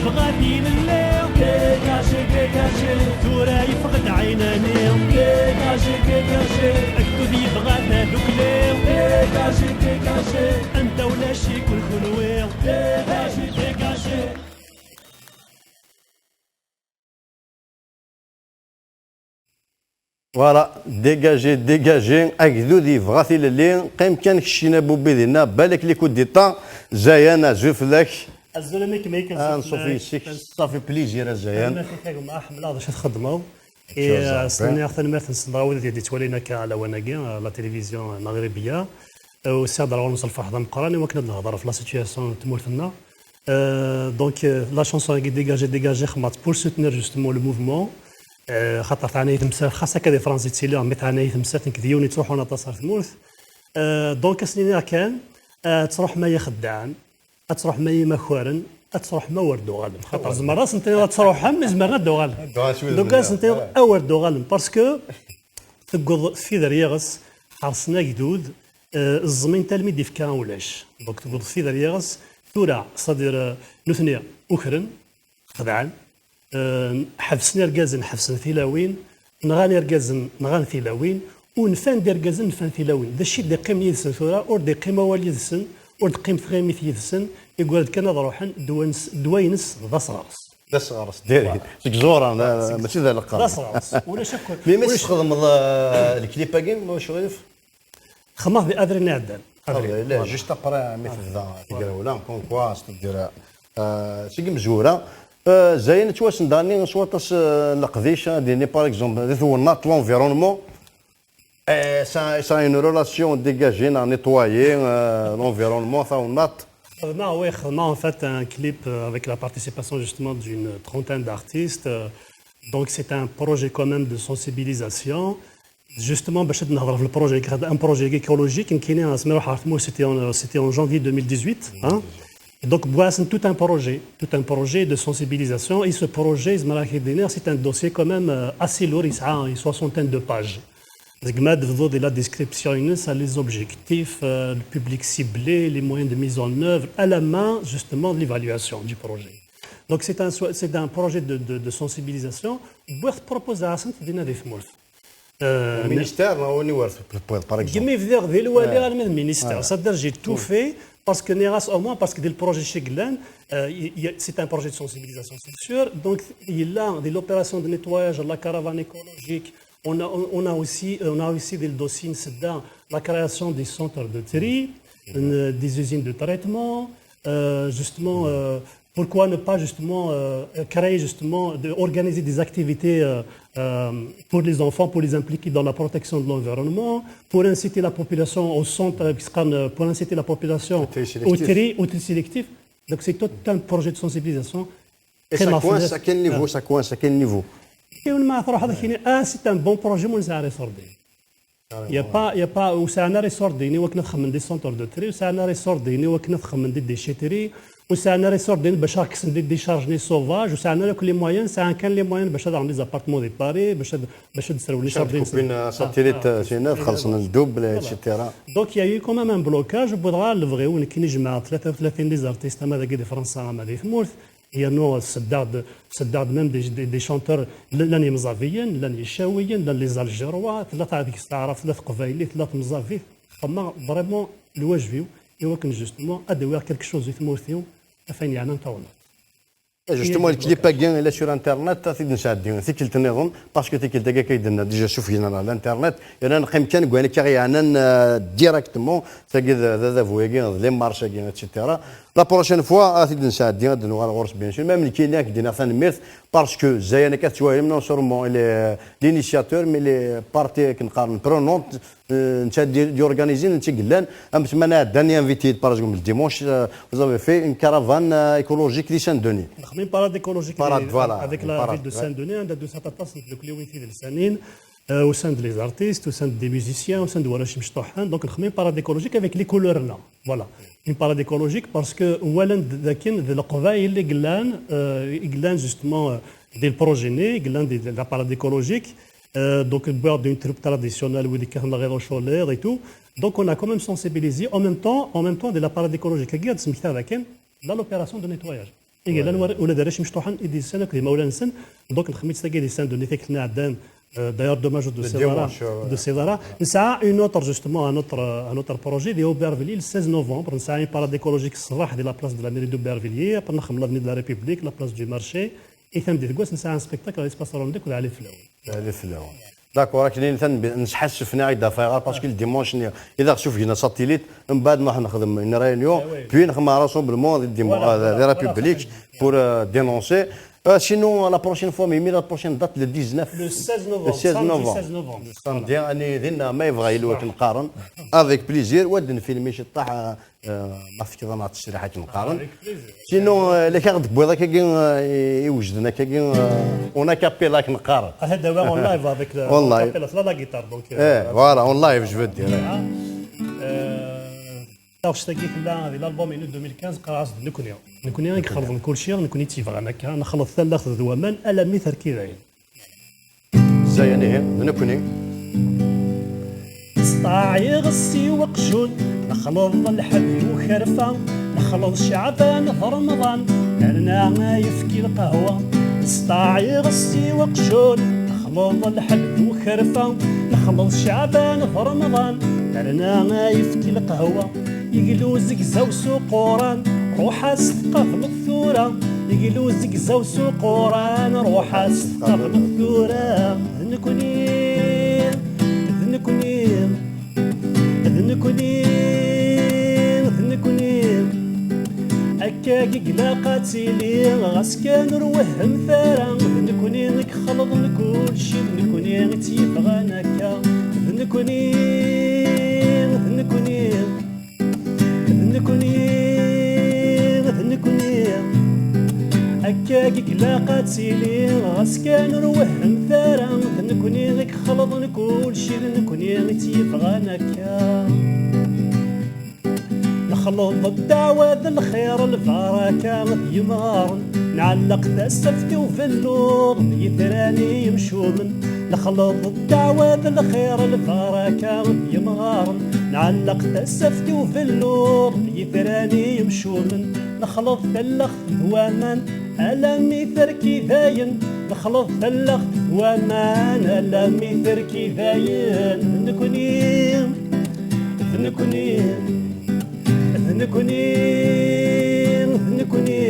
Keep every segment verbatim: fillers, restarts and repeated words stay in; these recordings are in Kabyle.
Bɣa tilelli, dégagé, dégagé. Tura yeffeɣ-d ɛinani, dégagé, dégagé. Agdud yebɣa tadukli, dégagé, dégagé. Anta ulac-iken kunwi, dégagé, dégagé. Voilà, dégagé, dégagé, agdud yebɣa tilelli, qqim kan keččini a Bubbi dinna, balak les coups d'État, Zayan, azul fell-ak. Azul a Mikmik, azul Anṣuf yes-k, ça fait plaisir a Zayan. Tanemmirt-ik a gma, ḥemmleɣ d acu txeddmeḍ. Stenniɣ tanemmirt-nsen dɣa wid i d-yettwalin akka lawan-agi, la télévision maɣribiya. Usiɣ-d ar ɣur-nsen lferḥ d ameqqran i wakken ad nehder ɣef la situation n tmurt-nneɣ. Euh, donc, euh, la chanson-agi, Dégagé, dégagé, xedmeɣ-tt pour soutenir justement le mouvement. Euh, xaṭer teɛna-yi temsalt, xas akka di Fransa i ttiliɣ, mi teɛna-yi temsalt, nekk d yiwen yettruḥun aṭas ɣer tmurt. Euh, donc, ad s-iniɣ kan, euh, ad truḥem ay ixeddaɛen, ad truḥem ay imakaren, ad truḥem a wer d-tuɣalem. Xaṭer tzemreḍ ad sen-tiniḍ ad truḥem, mi zemren ad d-uɣalen. Donc, ad sen-tiniḍ a wer d-uɣalem, parce que tewweḍ tfidi ar yiɣes, ḥerṣen agdud, euh, ẓẓmin-t almi d-ifka ulac. Donc, tewweḍ tfidi ar yiɣes, tura, c'est-à-dire, euh, nutni ukren, xedɛen, euh, ḥebsen irgazen, ḥebsen tilawin, nɣan irgazen, nɣan tilawin, u nfan-d irgazen, nfan tilawin. D acu i d-iqqimen yid-sen tura? Ur d-iqqim awal yid-sen, ur d-teqqim tɣimit yid-sen, iggra-d kan ad ruḥen, ddwa-ines, ddwa-ines d asɣares. D asɣares, diri. Seg ẓuran, mačči d aleqqam. D asɣares, ulac akk. Mi mi txedmeḍ, euh, lklip-agi, ma ur cɣilif? Xedmeɣ di avril iɛeddan. Avril, juste après mi tebda tegrawla, comme quoi, c'est-à-dire, euh, seg imezwura, euh, Zayan yettwassen daɣen s waṭas, euh, n leqdic, ad d-nini, par exemple, di twennaḍt, l'environnement, euh, ça, ça a une relation dégagée, à nettoyer, euh, l'environnement, tawennaḍt. Xedmeɣ, oui, xedmeɣ en fait un clip, euh, avec la participation justement d'une trentaine d'artistes. Euh, donc c'est un projet quand même de sensibilisation. Justement, باش نهضر في le projet, un projet écologique, nekkini asmi ruḥeɣ ɣer tmurt, c'était en, c'était en janvier deux mille dix-huit, hein. Et donc, c'est tout un projet, tout un projet de sensibilisation. Et ce projet, c'est un dossier quand même, euh, assez lourd, il a une soixantaine de pages. Donc, il y a la description, les objectifs, euh, le public ciblé, les moyens de mise en œuvre, à la main, justement, de l'évaluation du projet. Donc, c'est un, c'est un projet de, de, de sensibilisation. Pour proposer à Sainte-Dina des Mours. Ministère, neɣ win i wer tewwiḍ, par exemple. Deg mi bdiɣ di lwali armi d ministère. C'est-à-dire, j'ai tout fait, parce que nniɣ-as au moins, parce que di le projet i yellan, euh, c'est un projet de sensibilisation, c'est sûr. Donc, il y a l'opération de nettoyage, la caravane écologique. On a, on a aussi, on a aussi des dossiers, la création des centres de tri, euh, des usines de traitement, euh, justement, euh, Pourquoi ne pas justement, euh, créer justement, de, organiser des activités, euh, euh, pour les enfants, pour les impliquer dans la protection de l'environnement, pour inciter la population au centre, euh, pour inciter la population au tri, au tri sélectif. Donc c'est tout un projet de sensibilisation. Et ça coince à quel niveau, ça coince à quel niveau ? Ah, c'est un bon projet, mon ça a ressorti. Il y a pas, il y a pas, ur sɛin ara iṣurdiyen i wakken ad xedmen des centres de tri, ur sɛin ara iṣurdiyen i wakken ad xedmen des déchetteries, ur sɛin ara iṣurdiyen bac ad kksen des décharges-nni sauvages, ur sɛin ara akk les moyens, sɛan kan les moyens bac ad aɣen des appartements di Paris, bac ad, bac ad srewlen iṣurdiyen. Ad kupin satellite, syin ad xellṣen le double, et cetera. Donc il y a eu quand même un blocage, wwiḍ ɣer lebɣi-w, nekkini jemɛeɣ tlata u tlatin des artistes, ama dagi di Fransa, ama di tmurt, Yernu seddaɣ-d, seddaɣ-d même des, des, des chanteurs, llan yimẓabiyen, llan yicawiyen, llan les Algérois, tella taɛrabt, tella teqbaylit, tella temẓabit. Xemmeɣ vraiment lwajeb-iw i wakken justement ad awiɣ quelque chose i tmurt-iw, af ayen yeɛnan tawennaḍt. Justement, le clip-agi, il est sur Internet, ad t-id-nesɛeddi tikkelt nniḍen, parce que tikkelt-agi akka i d-tenna, déjà sufgen-aneɣ l'internet, yerna neqqim kan deg wayen akka i ɣ-yeɛnan, euh, directement, tagi d, d adabu-agi, d les marches-agi, et cetera. La prochaine fois, ad t-id-nesɛeddi, ad d-nuɣal ɣur-s, bien sûr. Même nekkini, ad k-d-iniɣ tanemmirt, parce que Zayan akka tettwalim, non seulement il est, euh, l'initiateur, mais il est partie, akken qqaren, prenante, euh, netta d-, d-organizin, netta i yellan, am tmana ɛeddan, i invité, par exemple, le dimanche, euh, vous avez fait une caravane, euh, écologique di Saint-Denis. Nexdem une parade écologique. Parade, voilà, avec la ville de Saint-Denis, anda d-usant aṭas n tdukliwin tidelsanin, euh, usan-d les artistes, usan-d des musiciens, usan-d warrac imecṭuḥen. Donc, nexdem une parade écologique avec les couleurs-nneɣ. Voilà. Une parade écologique parce que walan-d dakken d Leqbayel i yellan, euh, i yellan justement, euh, di le projet-nni, i yellan di la parade écologique. Euh, donc, wwiɣ-d une troupe traditionnelle, wid yekkaten lɣiḍa uculliḍ et tout. Donc, on a quand même sensibilisé. En même temps, en même temps, di la parade écologique-agi, ad d-smektiɣ dakken, la, l'opération de nettoyage. Ihi llan war- ula d arrac imecṭuḥen i d-yessan akked imawlan-nsen. Donc nxemmem-itt tagi di Saint-Denis tikkelt-nni iɛeddan, euh, d'ailleurs dommage ur d-tusiḍ ara, ur d-tusiḍ ara. Nesɛa une autre, justement, un autre, un autre projet di Aubervilliers le seize novembre. Nesɛa une parade écologique ṣṣbeḥ di la place de la mairie d'Aubervilliers, après nxemmem l'avenue de la République, la place du marché, i tameddit n wass nesɛa un spectacle à l'espace Aronde akked Ɛli Flawen. Ɛli Flawen. D'accord, akken i ntan nesḥassef-nni i d-afayɣar, parce que le dimanche-nni i d aɣ-sufgen asatilit, mbeɛd nruḥ nexdem une réunion, puis nexdem rassemblement di dimanche, di République pour, euh, dénoncer. Euh, sinon, la prochaine fois, mais la prochaine date, le dix-neuf. Le seize novembre. Le seize novembre. Samedi, ani dinna ma yebɣa yili wakken qqaren. Avec plaisir, wa d nfilmi ciṭṭaḥ, euh, euh, ma tefkiḍ-aneɣ ttesriḥ akken qqaren. Sinon, euh, la k-aɣ-d-tewwiḍ akkagi, euh, i, i wejden akkagi, euh, on a cappella akken qqaren. Ad d-awiɣ en live avec la, en live. Cappella, la, la guitare, donc, euh, eh, voilà, en live, je veux dire. Euh, taɣect-agi tella di l'album-inu deux mille quinze, qqareɣ-as d nekni. Nekni i ixelḍen kulci, nekni i tt-yebɣan akka, nexleḍ tallaɣt d waman, alammi terki dayen. Zzay-an, ihi, d nekni. Sṭaɛ iɣes i weqjun, nexleḍ lḥeb i ukerfa, nexleḍ Ceɛban d Remḍan, nerna ayefki lqahwa. Sṭaɛ iɣes i weqjun, nexleḍ lḥeb i ukerfa, nexleḍ Ceɛban d Remḍan, nerna ayefki lqahwa. Iglu zegzaw s uquran, ruḥ-as tqableḍ tura. Iglu zegzaw s uquran, ruḥ-as tqableḍ tura. D nekni, d nekni, d nekni, d nekni. Akka i ilaq ad tili, ɣas kan ur wehhmet ara. D nekni i ixelḍen kulci, d nekni i tt-yebɣan akka. D nekni, d nekni. D nekni, d nekni. Akka i ilaq ad tili, ɣas kan ur wehhmet ara. D nekni i ixelḍen kulci, d nekni i tt-yebɣan akka. Nexleḍ ddeɛwa d lxir, lbaraka d yemɣaren, nɛelleq tasaft i ubelluḍ n yitran i yemcumen. Nexleḍ ddeɛwa d lxir, lbaraka d yemɣaren, nɛelleq tasaft i ubelluḍ n yitran i yemcumen. Nexleḍ tallaɣt d waman, alammi terki dayen. Nexleḍ tallaɣt d waman, alammi terki dayen. D nekni, d nekni, d nekni, d nekni.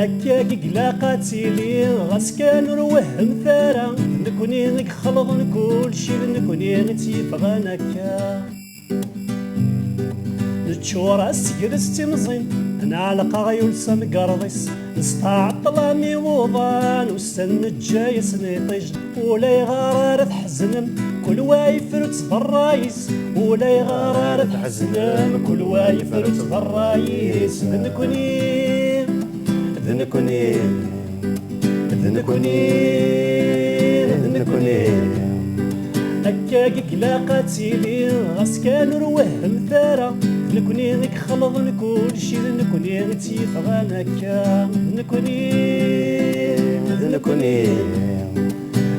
Akka i ilaq ad tili, ɣas kan ur wehhmet ara. D nekni i ixelḍen kulci, d nekni i tt-yebɣan akka. Neččur asegrez d timẓin, nɛelleq aɣyul s amgerḍ-is, nesṭaɛṭel am iwuḍan, ussan neǧǧa-yasen iṭij. Ulayɣer ara tḥeznem, kul wa ifru-tt d ṛṛay-is. Ulayɣer ara tḥeznem, kul wa ifru-tt d ṛṛay-is. D nekni, d nekni. D nekni, d nekni. Akka i ilaq ad tili, ɣas kan ur wehhmet ara. D nekni i ixelḍen kulci, d nekni i tt-yebɣan akka. D nekni, d nekni,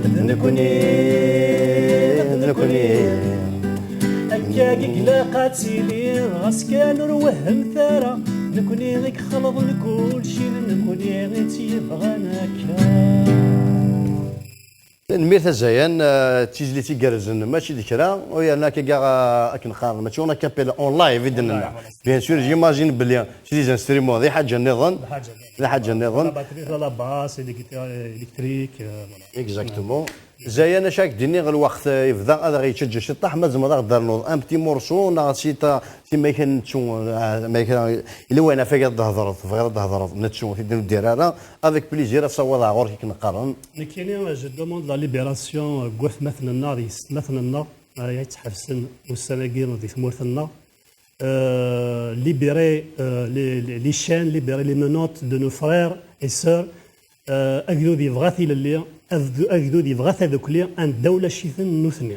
d nekni, d nekni. Akka i ilaq ad tili, ɣas kan ur wehhmet ara. D nekni i ixelḍen kulci, d nekni i tt-yebɣan akka. Tanemmirt a Zayan, eh, d tizlit igerrzen, mačči d kra, u yerna akka, eh, akken qqaren, mačči on a cappella, en live i d-nenna. Bien sûr, j'imagine belli c'est des instruments, d lḥaǧa nniḍen. D lḥaǧa nniḍen. La batterie, la basse, et les guitares électriques, euh, voilà. Exactement. Zayan, acu ak-d-iniɣ, lweqt, eh, yebda ad aɣ-yettaǧǧa ciṭṭaḥ, ma tzemreḍ ad aɣ-d-ternuḍ un petit morceau, neɣ si ta-, si ma kan nettu, eh, ma kan, yella wayen ɣef wayeg ad d-thedreḍ, tebɣiḍ ad d-thedreḍ, nettu, ti d-nuddir ara, avec plaisir, ad sawwaḍeɣ ɣur-k akken qqaren. Nekkini, je demande la libération, eh, n watmaten-nneɣ, d yessetmaten-nneɣ, eh, ay yettḥebsen ussan-agi di tmurt-nneɣ. Euh, libérer, euh, les, les, les chaînes, libérer les menottes de nos frères et sœurs. Euh, agdud yebɣa tilelli, agdud, agdud yebɣa tadukli, anda ulac-iten nutni.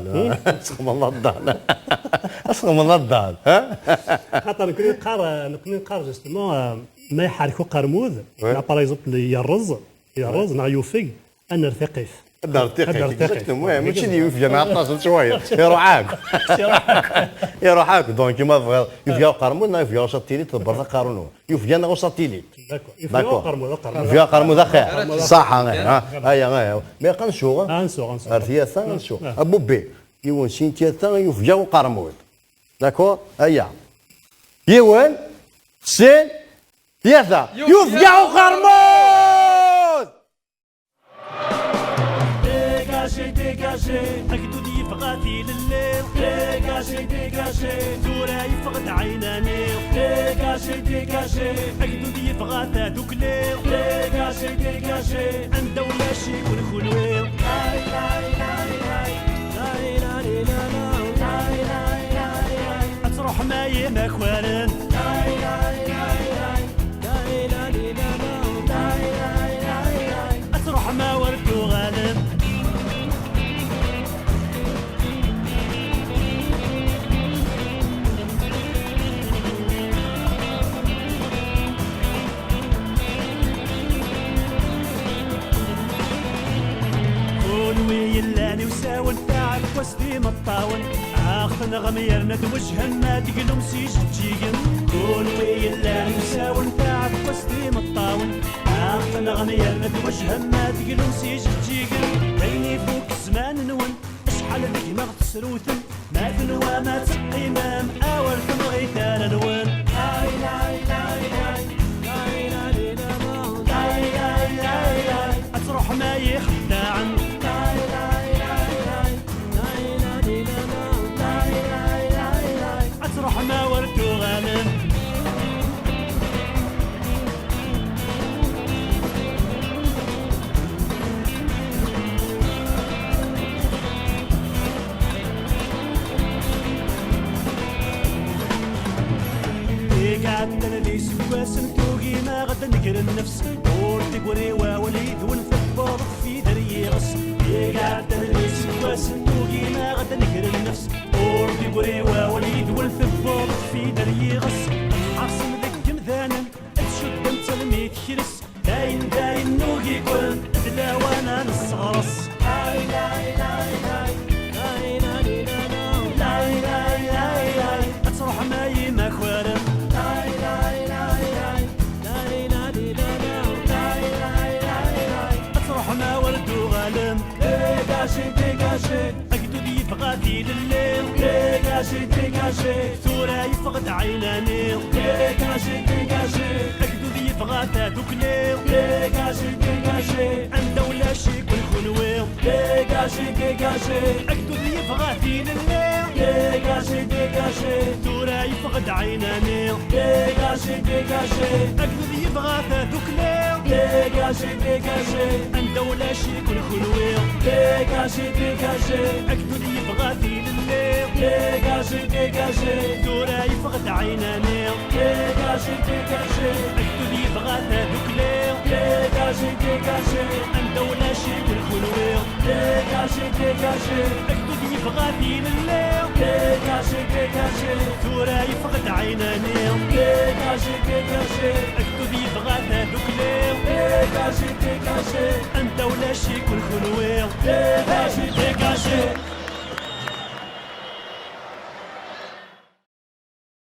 Asxemmeḍ aḍan. Asxemmeḍ aḍan, ha? Xaṭer nekni neqqar, nekni neqqar justement, euh, ma iḥerk uqermud, neɣ par exemple yerreẓ, yerreẓ neɣ yufeg, ad nerr tiqit. Ad nerr tiqit, exactement, ouais, mačči d yufeg neɣ aṭas n ccwayeḍ. Iruḥ akk. Iruḥ akk. Iruḥ akk. Donc, ma tebɣiḍ, yufeg uqermud neɣ yufeg uṣatilid, tḍebbreḍ aqerru-nwen. Yufeg neɣ uṣatilid. D'accord. Yufeg uqermud, aqermud. Yufeg uqermud axir. Ṣaḥa, eh, ah, aya, aya. Mais ad nsuɣ, eh? Ad nsuɣ, ad nsuɣ. Ar tyata, ad nsuɣ. Ah. Abubbi, yiwen, sin, tyata, yufeg uqermud. D'accord? Aya. Yiwen, sin, tyata. Yufeg uqermud! Dégagez, dégagez, agdud yebɣa tilelli. Dégagez, dégagez, tura yeffeɣ-d ɛinani. Dégagez, dégagez, agdud yebɣa tadukli. Dégagez, dégagez, anda ulac-iken kunwi. Lay, lay, lay, lay. Lay, lay, lay, lay. Lay, lay, lay, lay. Ad truḥem ay imakaren. Lay, lay, lay, lay. Ad truḥem a wer d-tuɣalem. Kunwi yellan i usawen taɛekkazt imeṭṭawen, aɣ-tenɣem yerna twejhem ma teglum s ijeǧǧigen. Kunwi yellan usawen taɛekkazt imeṭṭawen, aɣ-tenɣem yerna twejhem ma teglum s ijeǧǧigen. Ayen ifuk zzman-nwen, acḥal deg-neɣ tesrutem, ma tenwam ad teqqimem, awer temɣi tara-nwen. Lay, lay, lay, lay. Lay, lay, lay, lay. Ad truḥem ay ixeddaɛen. Lay, lay, lay, lay. Ad truḥem a wer d-tuɣalem. Iɛeddan d iseggasen tugim-aɣ-d nger nnefs, ur d-igri wawal yid-wen tewweḍ fider yiɣes. Iɛeddan d iseggasen tugim-aɣ-d nger nnefs, ur d-igri wawal yid-wen tewweḍ fider yiɣes. Tḥersem deg yemdanen, tcuddem d talmit kres, dayen dayen nugi-ken, d lawan ad nesseɣres. Lay, lay, lay, lay. Lay, lay, lay, lay. Ad truḥem ay imakaren. Lay, lay, lay, lay. Lay, lay, lay, lay. Ad truḥem a wer d-tuɣalem. Dégagez, dégagez. Agdud yebɣa tilelli. Dégagez, dégagez. Tura yeffeɣ-d ɛinani. Dégagez, dégagez. Agdud yebɣa tadukli. Dégagez, dégagez. Anda ulac-iken kunwi. Dégagez, dégagez. Agdud yebɣa tilelli. Dégagez, dégagez. Tura yeffeɣ-d ɛinani. Dégagez, dégagez. Agdud yebɣa tadukli. Dégagez, dégagez. Anda ulac-iken kunwi. Dégagez, dégagez. Agdud yebɣa tilelli. Dégagez, dégagez. Tura yeffeɣ-d ɛinani. Dégagez, dégagez. Agdud yebɣa tadukli. Dégagez, dégagez. Anda ulac-iken kunwi. Dégagez, dégagez. Agdud yebɣa tilelli. Dégagez, dégagez. Tura yeffeɣ-d ɛinani. Dégagez, dégagez. Agdud yebɣa tadukli. Dégagez, dégagez. Anda ulac-iken kunwi. Dégagez, dégagez.